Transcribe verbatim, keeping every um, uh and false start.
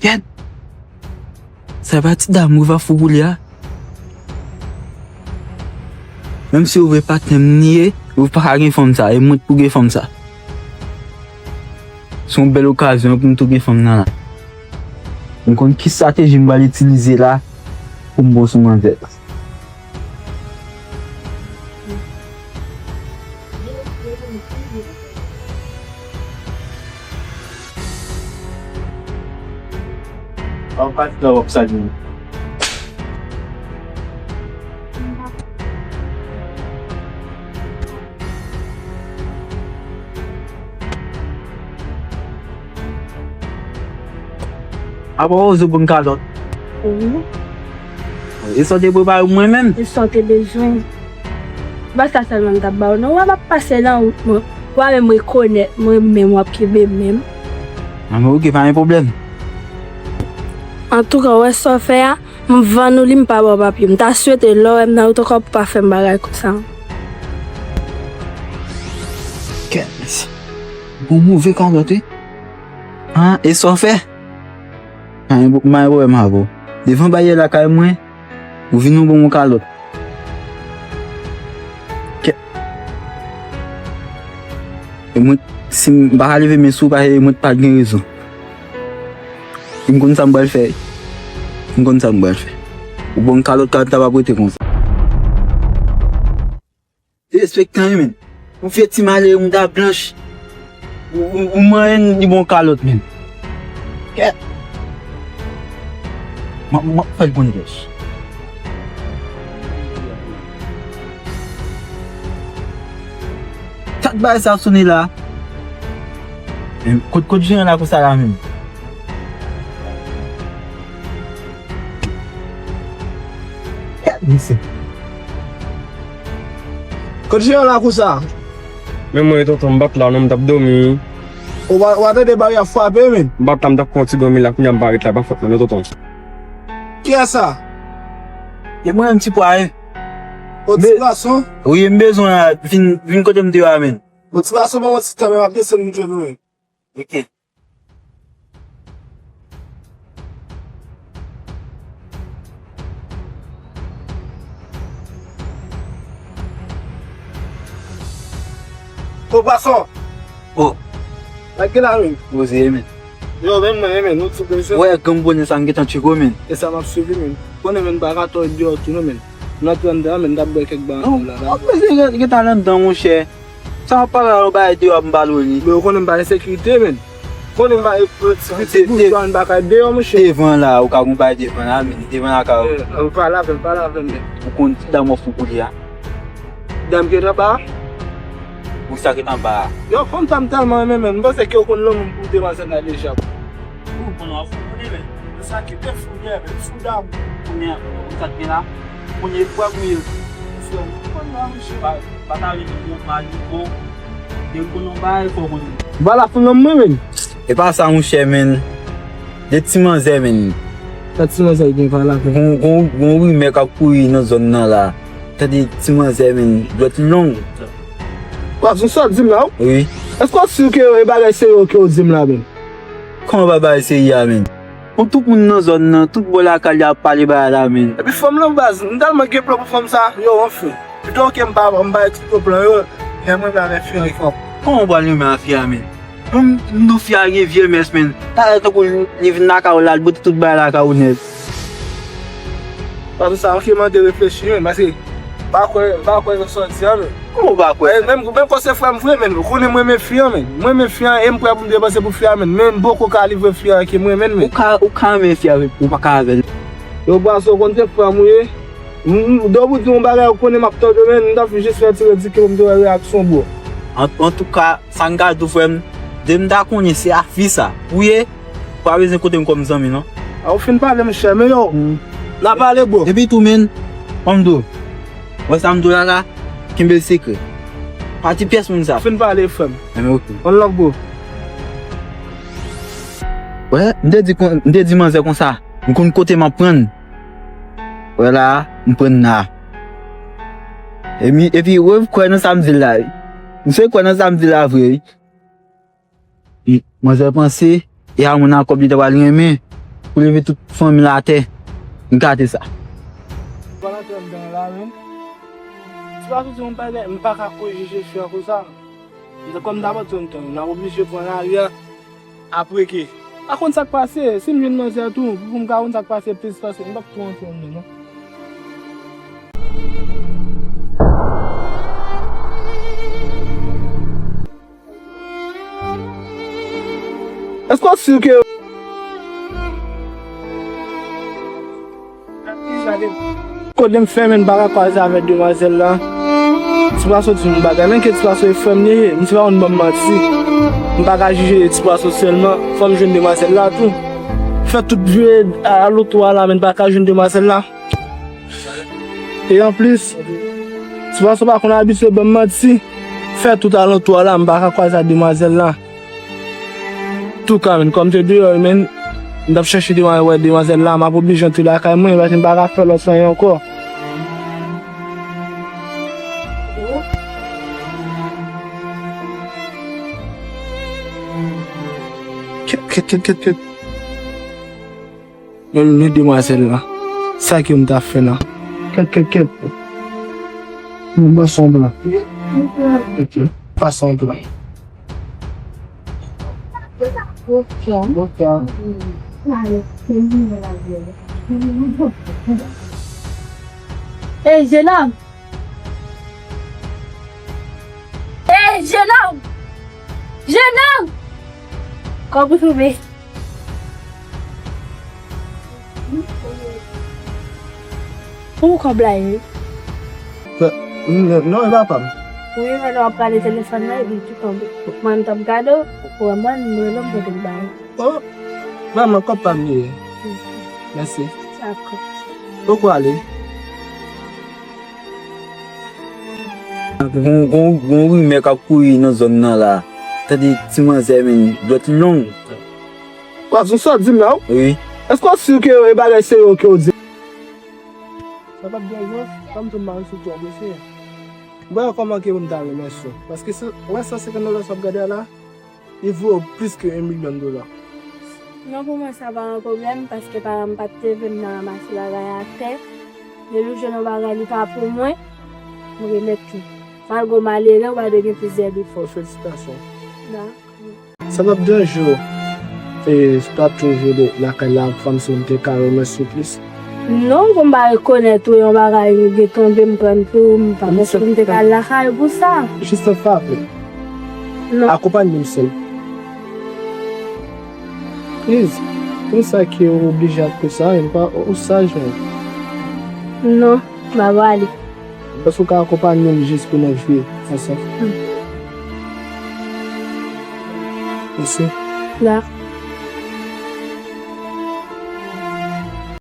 Kèt! Sa pa ti dam ou va fou pou li a? Menm si ou vle patnè m li ye, ou pa ka gen fanm sa, e mwen k pou gen fanm sa. Se yon bèl okazyon pou m tou gen fanm nan la. M konn ki estrateji m pral itilize la pou m bon sou manzè. An pa t nan wòp sa di. Apa w oze pran kalòt? Wi. E sa w te prepare pou mwen menm? E sa w te bezwen? Se pa sa sèlman m t ap ba w non. W ap pase nan wout mwen. W a menm rekonèt mwen menm w ap kenbe menm. An men oke, pa gen pwoblèm. Antouka, w wè sa w fè a, m vann ou li, m pa ba w papye. M ta swete lè w wè m nan wout ankò pou w pa fè m bagay konsa. Kèt, mesye. Bon move kalòt wi. An, e sa w fè? M pa gen pwoblèm avè w. Devan baryè lakay mwen, ou vin ou ban m yon kalòt. Kè. E mwen, si m pa ka leve men sou ou, paske mwen pa t gen rezon. M konn sa m pral fè. M konn sa m pral fè. Ou ban m kalòt, kalòt la p ap rete konsa. Derespektan wi, men. Yon vye ti malere mouda blanch. Ou, ou, ou manyen li bon kalòt, men. Kèt. M ap, m ap fè l konn dèch. Sa k bay sa sone la? Men, kot, kot Jean la konsa la, men? Kèt, misye. Kot Jean la konsa? Men mwen, tonton, m pa t la non, m t ap dòmi. Ou pa, ou pa tande baryè ap frape, men? M pa t la, m t ap pran ti dòmi la, kounye a m parèt la, pa fòt mwen non, tonton. Kiyès sa? E mwen menm, Ti Pwa, wi. O, ti gason? Wi, m bezwen la, vin, vin kote m te yo a, men. O, ti gason, ban mwen ti tan, men m ap desann m jwenn ou, men. Ok. O, pason! O. Lage la, men. Poze, men. Yo, men mwen, men, nou ti bezwen. Wè, granm bonè sa m gentan tcheke w, men. E sa m ap swiv li, men. Konnen, men, m pa ka twò deyò tou, non, men. M ap pran deyò, men, m t ap bwè kèk bagay la, la. Non, w ap bezwen gen, gen talè anndan, monchè. Sa w ap pale la, yon bagay deyò, m pale w li. Men, ou konnen m pa gen sekirite, men. Konnen m pa, ti pitit boujwa, m pa ka deyò, monchè. Devan la, ou ka gon bagay devan la, men, devan la ka. Eh, ou pale avè m, pale avè m, men. Ou konn ti dam w ap fou pou li a? Dam ki anba a? Ou sa ki t anba a? Yo, fanm sa m tèlman renmen, men. M panse ke w konn lanmou m pou demwazèl la deja. Ou konn w ap fou konnen, men. Sa ki te fou, men, men, fou dam. Kounye a, ou sa k gen la? Kounye a, fou ak mwen. Frè m, ou konn la, monchè. Pa, pa ta vin pou mari, bon. Depi w konn yon bagay, fò w konnen. Ba la fanm nan mwen, men. E pa sa, monchè, men. De ti manzè, men. Sa ti manzè gen pa la? Gon, gon, gon rimè k ap kouri nan zòn nan la. Tande ti manzè, men, dwèt long. Pason, sa w di m la, wi? Wi. Èske w si ke e bagay serye ke w di m la, men? Kòman pa bagay serye a, men? Bon, tout moun nan zòn nan, tout bò lakay li ap pale bagay la, men. Epi fanm lan, baz, m tèlman gen plan pou fanm sa, yo, anfen. Pito ke m pa, m pa eksplike plan yo, men mwen renmen avèk fi an, fò. Kòman w pral renmen avèk fi a, men? Bon, m, m di w fi a gen vye mès, men. Talè tankou li vin lakay ou la, li bote tout bagay lakay ou nèt. Paske sa, ok, mande reflechi, men, paske m pa kwè, m pa kwè nan sa w di a, men. Kòman w pa kwè? Eh, menm, menm kò se frè m vre, men. Ou konnen mwen renmen fi an, men. Mwen renmen fi an, e m prè pou m depanse pou fi a, men. Men m poko ka livre fi a ke mwen renmen, men. Ou ka, ou ka renmen fi a, ou pa ka avè l. Yo, baz, ou konn se frè m ou ye. M, m, depi w di yon bagay, ou konnen m ap tande w, men, m t ap jis fè ti ridikil pou m te wè reyaksyon w, bro. An, antouka, sa m ka di w, frè m, depi m ta konnen se a fi sa ou ye, ou pa bezwen konte m kòm zanmi, non. A, ou fin pale, monchè, men yo, n a pale, bro. Epi tou, men, ban m di w, wè sa m di w la, la, kenbe l sekrè. Pa di pyès moun sa. Ou fin pale, frè m. Enben, ok. One love, bro. Wè, m te di kon, m te di manzè konsa, m konn kote m ap pran l. Wè la, m pran n la. Epi, epi, wè, m kwè nan sa m di l la, wi. Misye kwè nan sa m di l la vre, wi. M, manzè panse, e a moun a kòb li ta pral renmen. pou leve tout fanmi l atè, m gate sa. Pandan tan m nan la menm, ti pa soti yon bagay, m pa ka korije fi a konsa. M kòm m ta pran tan, m ap oblije pran lari a. Apre ke, pa konn sa k pase, si m jwenn manzè tou, pou m ka konn sa k pase plis, paske m p ap tou antre anndan non. Èske w si ke kote m fèmen, m pa ka kwaze avèk demwazèl la. Ti pa soti yon bagay, men ke ti pa soti frè m li ye, m ti pa konn ban m manti. M pa ka jije ti pa soti sèlman, fò m jwenn demwazèl la tou. Fè tout vye alantou a la, men m pa ka jwenn demwazèl la. E anplis, ti pa soti pa konn abitye ban m manti. Fè tout alantou a la, m pa ka kwaze ak demwazèl la. Touka, menn, kòm te deyò, menn, m t ap chèche demwa-, wè demwazèl la, m ap oblije antre lakay mwen, paske m pa ka fè lòt sa ankò. Kèt, kèt, kèt, kèt, kèt. Men, men demwazèl la. Sa ke m ta fè la. Kèt, kèt, kèt. Mwen bwè son blan. Kèt, kèt. Pa son blan. Ey, jenòm! Ey, jenòm! Jenòm! Kòb ou twouve? Pou kòb la ye? Non, non, e papa m. Wi, men lè w ap gade telefòn nan, epi tou tonbe. Mwen, m t ap gade w, ou wè mwen, m rele w, m pote l ba ou. Oh, vrèman, kòb pa m li ye. Mèsi. Dakò. Poko ale. Gon, gon, gon rimè k ap kouri nan zòn nan la. Tande ti manzè, men, dwèt li long. Pòs, ou sot di m la, wi. Wi. Èske w si ke e bagay serye ke w di? Sa p ap deranje w, kòm tou m pa sou twò prese. Bon, kòman ke pou m ta remèsye w? Paske se, wè san senkant dola sa w ap gade a la, li vo plis ke yon milyon dola. Non, pou mwen, sa pa yon pwoblèm, paske paran m pa t leve m nan ranmase bagay atè. Depi m jwenn yon bagay, li pa pou mwen, m remèt li. Malgre w malere, ou pa dwe gen plizyè defo. Felisitasyon. Dakò. Sa p ap deranje w, e, si w ta toujou de lakay la, fanm si w te ka remèsye w plis? Non, pou m pa rekonèt ou yon bagay, ou gen tonbe, m pran pou ou, m pa panse pou m te ka al lakay ou pou sa. Jis yon favè. Non. Akonpanye m sèl. Please, poukisa ke w oblije ap fè sa, e m pa, ou saj menm. Non, m pa prale. Èske w ka akonpanye m jis pou nou jwe ansanm? Mèsi. Dakò.